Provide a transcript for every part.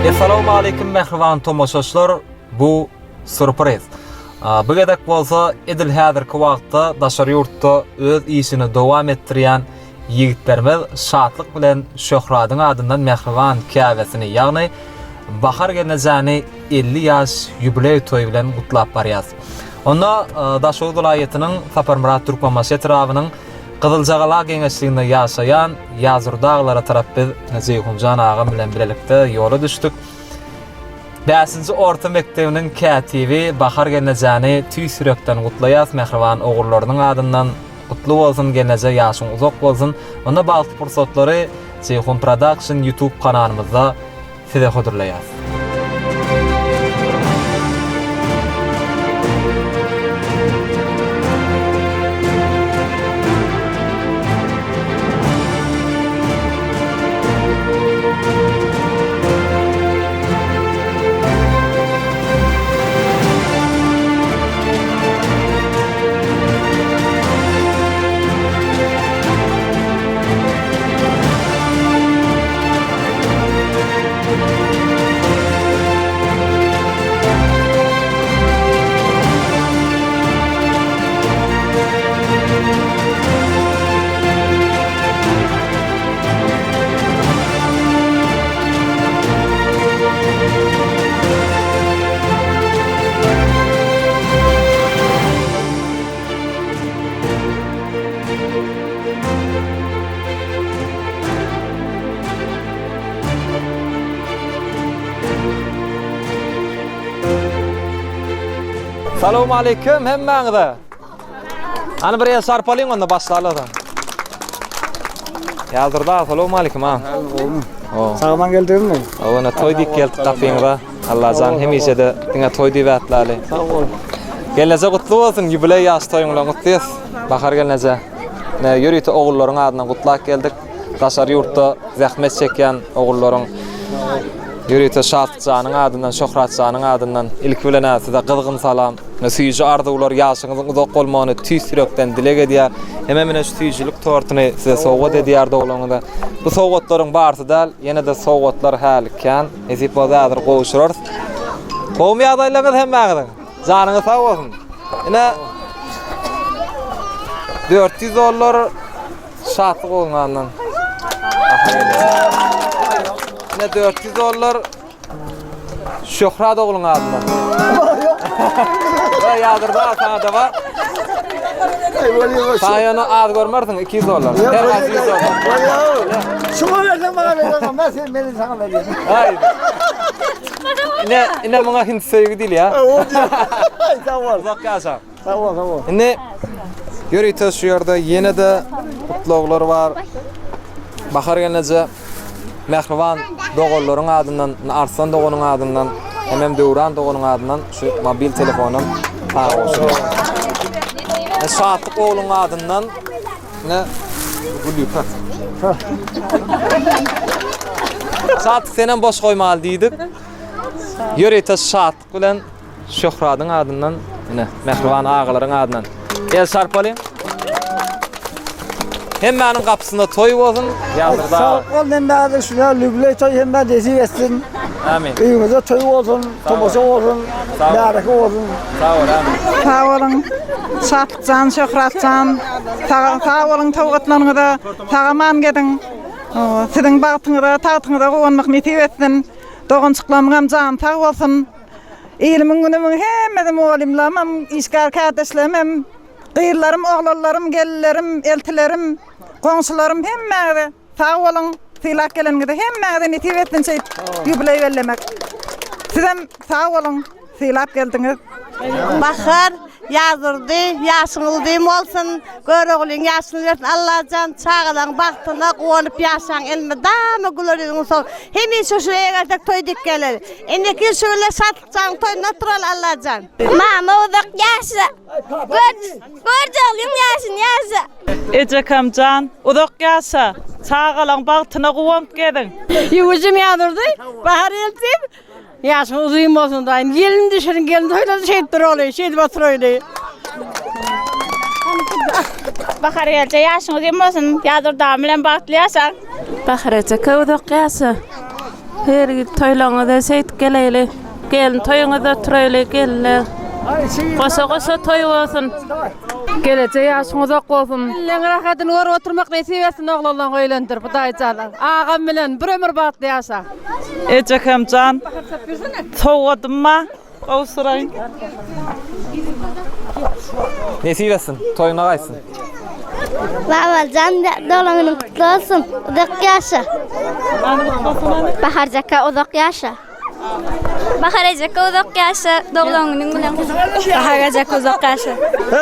Essalawmaleýkim mähriban tomaşaçylar bu surpriz. Bu gezek bolsa edil häzirki wagtda daşary ýurtda öz işini dowam etdirýän ýigitlerimiz şatlyk bilen Şöhradyň adyndan mähriban käbesini ýagny Bahar gelnejäni 50 ýaş ýubileý toýy bilen gutlap barýas. Onda Daşoguz welaýatynyň Saparmyrat Türkmenbaşy etrabynyň Gyzyljagala geňeşliginde ýaşaýan Ýazurdy agalara tarap biz Jeýhunjan agam bilen bilelikde ýola düşdük. Bäşinji orta mekdebiniň kätibi Bahar gelnejäni tüýs ýürekden gutlaýas mähriban ogullarynyň adyndan gutly bolsun gelneje ýaşyň uzak bolsun. Onda bagtly pursatlary Jeýhun Production YouTube kanalymyzda size hödürleýäs. Salowmaleýkim hemmäňize. Hany bir el çarpalyň onda başlaly ozan. Ýazdyrda salowmaleýkim ha. Sag-aman geldiňizmi? Owana toý diýip geldik gapyňyza. Allajan hemişe-de diňe toý diýip ätläli. Sag bol. Gelneje gutly bolsun, ýubileý ýaş toýuň bilen gutlaýas. Bahar gelneje. Ine ýörite ogullaryň adyndan gutlap geldik. Daşary ýurtda zähmet çekýän ogullaryň ýörite Şatlyk janyň adyndan, Şöhrat janyň adyndan ilki bilen-ä size gyzgyn salam. Süýji arzuwlar, ýaşyňyzyň uzak bolmagyny tüýs ýürekden dileg edýär. Hemem ine şu süýjülik tortuny size sowgat edýär doglugyňyza. Bu sowgatlaryň barsy däl, ýene-de sowgatlar häli kän. Nesip bolsa häzir gowşurarys. Gowumy ýagdaýlaryňyz hemmäňiziň? Janyňyz sag bolsun. Ine 400 dollar Şatlyk oglandan. Ine 400 dollar Şöhrat ogluň adyndan. Ýa ýadyrda sana da bar. Saňa ýöne az görmersiň 200 dollar. Her haýsy 100 dollar. Şuňa berseň maňa berseň, men sen meni saňa berýän. Aý. Ine, ine muňa hint söýgi diýilýär. Sag bol. Uzak ýaşa. Sag bol, sag bol. Indi ýörite şu ýerde ýene-de gutlaglar bar. Bahar gelneje mähriban doganlaryň adyndan, Arslan doganyň adyndan, hemem Döwran doganyň adyndan şu mobil telefonam saňa gowşurýar. Şatlyk ogluň adyndan ne gül ýüpek. Şatlyk senem boş goýmaly diýdik. Ýörite şatlyk bilen Şöhradyň adyndan, ine, mähriban agalaryň adyndan el çarpalyň. Hemmäniň gapysynda toý bolsun. Ýazyrda. Sag bol hemmäňize şuna lüble toý hemmä nesip etsin. Amin. Öýüňizde toý bolsun, tomaşa bolsun, märeke bolsun. Sag bol, amin. Sag boluň. Şatlykjan, Şöhratjan. Sag, sag boluň sowgatlaryňyza. Sag-aman geziň. Siziň bagtyňyza, tagtyňyza guwanmak nesip etsin. Doganjyklarymyňam jany sag bolsun. Ilimiň günümiň hemmesi mugallymlarymam, işgär kärdeşlerimem, gyzlarym, oglanlarym, gelinlerim, eltilerim, goňşularym hemmäňize sag boluň, sylap geleniňize hemmäňize nesip etsin şeýdip ýubileý bellemek. Sizem sag boluň, sylap geldiňiz. Bahar Ýazdurdy ýaşyň uzyn bolsun, Göroglyň ýaşyny bersin Allajan, çagalaň bagtyna guwanyp ýaşaň elmydama güler ýüzüňiz sol. Hemişe şu öýe gelsek toý dik geler. Indiki ýyl şu günler Şatlykjanyň toýunda oturaly Allajan. Mama uzak ýaşa. Gör, Görjoglyň ýaşyny ýaşa. Ejekamjan uzak ýaşa. Çagalaň bagtyna guwanyp geziň. Ýüwüjim ýazdurdy, Bahar eltim. Ýaşyň uzyn bolsun daýym. Gelin düşürin, gelin toýlady şeýdip duraly, şeýdip oturaýly. Bahar gelje ýaşyň uzyn bolsun. Ýazdurdy agam bilen bagtly ýaşaň. Bahar ejeke uzak ýaşa. Her ýyl toýlaryňyza şeýdip geleýli. Gelin toýuňyzda oturaýly gelinler. Goşa goşa toý bolsun. Gelejek ýaşyň uzak bolsun. Illeň rahatyny görüp oturmak nesip etsin oglanlaň öýlendirip Hudaýjan. Agam bilen bir ömür bagtly ýaşa. Ejekem jan sowgadym bar gowşuraýyn. Nesip etsin, toýuňa gaýtsyn. Babajan doglan günüň gutly bolsun. Uzak ýaşa. Bahar jaka uzak ýaşa. Bahar ejeke uzak ýaşa, doglan günüň bilen. Bahar ejeke uzak ýaşa.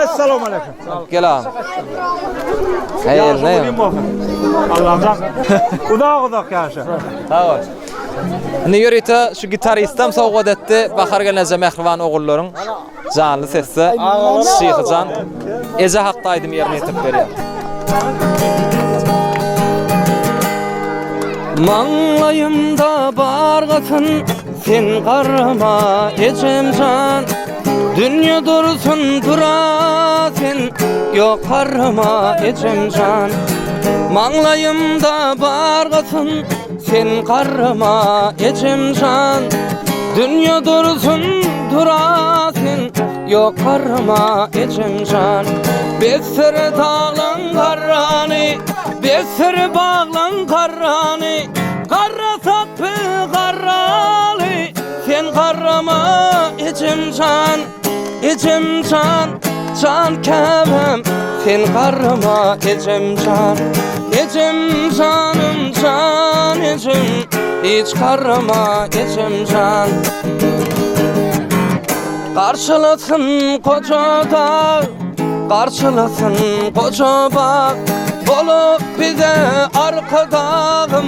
Essalamu aleyküm. Gel agam. Eý, eline. Allah'tan uzak uzak ýaşa. Sag bol. Indi ýörite şu gitaristem sowgat etdi. Bahar gelneje mähriban ogullaryň janly sesde Şyhyjan eje hakda aýdym ýerine ýetirip berýär. Maňlaýymda bar gatyn sen garrama ejemjan Dünýe dursun dura sen ýok garrama ejemjan Maňlaýymda bar gatyn sen garrama ejemjan Dünýe dursun dura sen ýok garrama ejemjan Besdir daglaň garrany Besdir baglaň garrany Garra sapy garraly Sen garrama ejem jan Ejem jan Jan käbäm Sen garrama ejem jan Ejem janym jan ejem Hiç garrama ejem jan Garşylasyn goja dag Garşylasyn goja bag Bolup bize arkadagym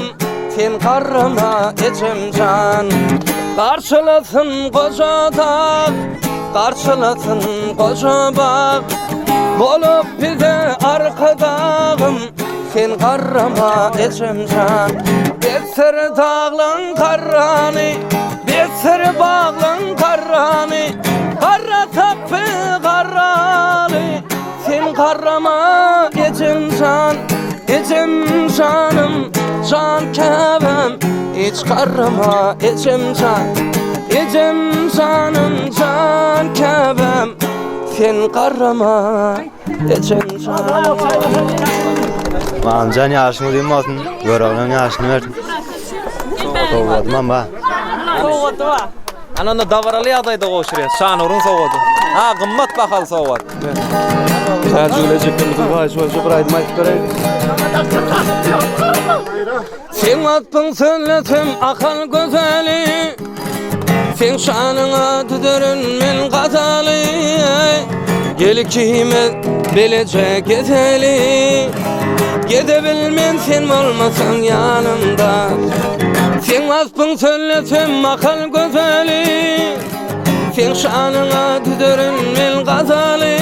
Sen garrama ejem jan Garşylasyn goja dag Garşylasyn goja bag Bolup bize arkadagym Sen garrama ejem jan Besdir daglaň garrany Besdir baglaň garrany Garra tapy garraly Sen garrama ejem jan Ejem janym jan käbäm Hiç garrama ejem jan Ejem janym jan käbäm Sen garrama ejem jan. Mamjan ýaşyň uzyn bolsun, Göroglyň ýaşyny bersin. Sowgadymam bar. Sowgady bar. Ana onda dabaraly ýagdaýda gowşurýas. Şanuryň sowgady. Ha, gymmat bahaly sowgat. Täjigül ejekemiziň haýyşy boýunça bir aýdym aýdyp beräýiň. Seň waspyň sözlesem Ahal gözeli, Seň şanyňa düzerin men gazaly. Gel ikimiz bileje gezeli, Gezebilmen sen bolmasaň ýanymda. Seň waspyň sözlesem Ahal gözeli, Seň şanyňa düzerin men gazaly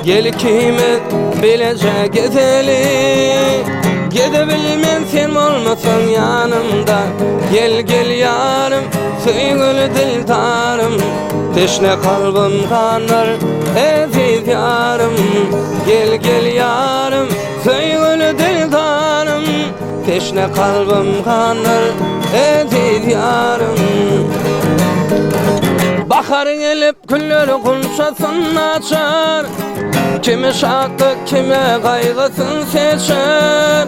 Gel ikimiz bileje gezeli Gezebilmen sen bolmasaň ýanymda Gel gel ýarym söýgüli dildarym Teşne kalbym ganar eziz ýarym Gel gel ýarym söýgüli dildarym Teşne kalbym ganar eziz ýarym Bahar gelip güller gunçasyn açar Kime şatlyk kime gaýgysyn seçer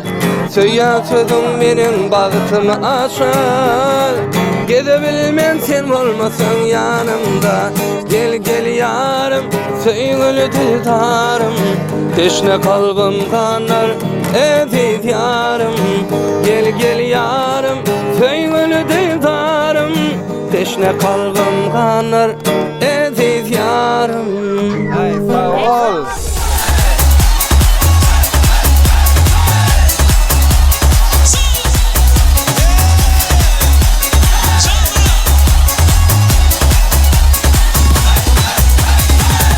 Söýýän sözüň meniň bagtymy açar Gezebilmen sen bolmasaň ýanymda Gel gel ýarym söýgüli dildarym Teşne kalbym ganar Eziz ýarym, gel gel ýarym, söýgüli dildarym, Teşne kalbym ganar, eziz ýarym. Aý sag bol.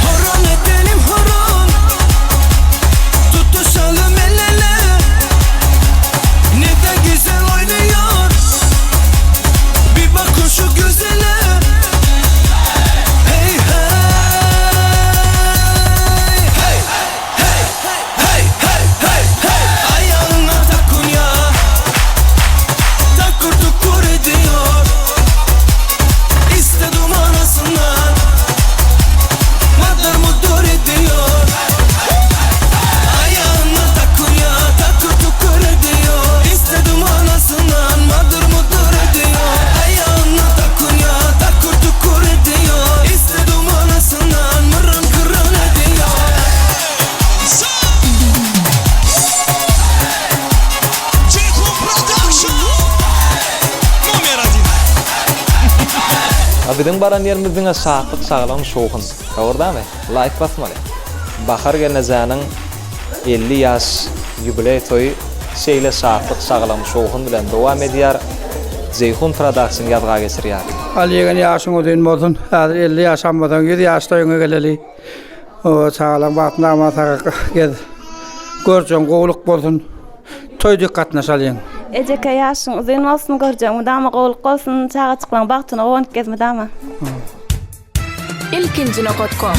Horon edelim horon Tutuşalım el ele Ne de güzel oynuyor Bir bakın şu güzele Hey hey. Biziň baran ýerimiz diňe şatlyk, şagalaň, şowhun. Dogry dämi? Laýk basmaly. Bahar gelnejäniň 50 ýaş ýubileý toýy şeýle şatlyk, şagalaň, şowhun bilen dowam edýär. Jeýhun Production ýazga geçirýär. Aly ýegen ýaşyň uzyn bolsun. Häzir 50 ýaşan bolsaň 100 ýaş toýuňa geleli. Oba çagalaň bagtyna aman sag gez. Görjegiň gowulyk bolsun. Toý dek gatnaşalyň. Ejeke ýaşyň uzyn bolsun görjegiň mydama gowulyk bolsun çagajyklaň bagtyna guwanyp gez mydama. Ilkinji nokat kom.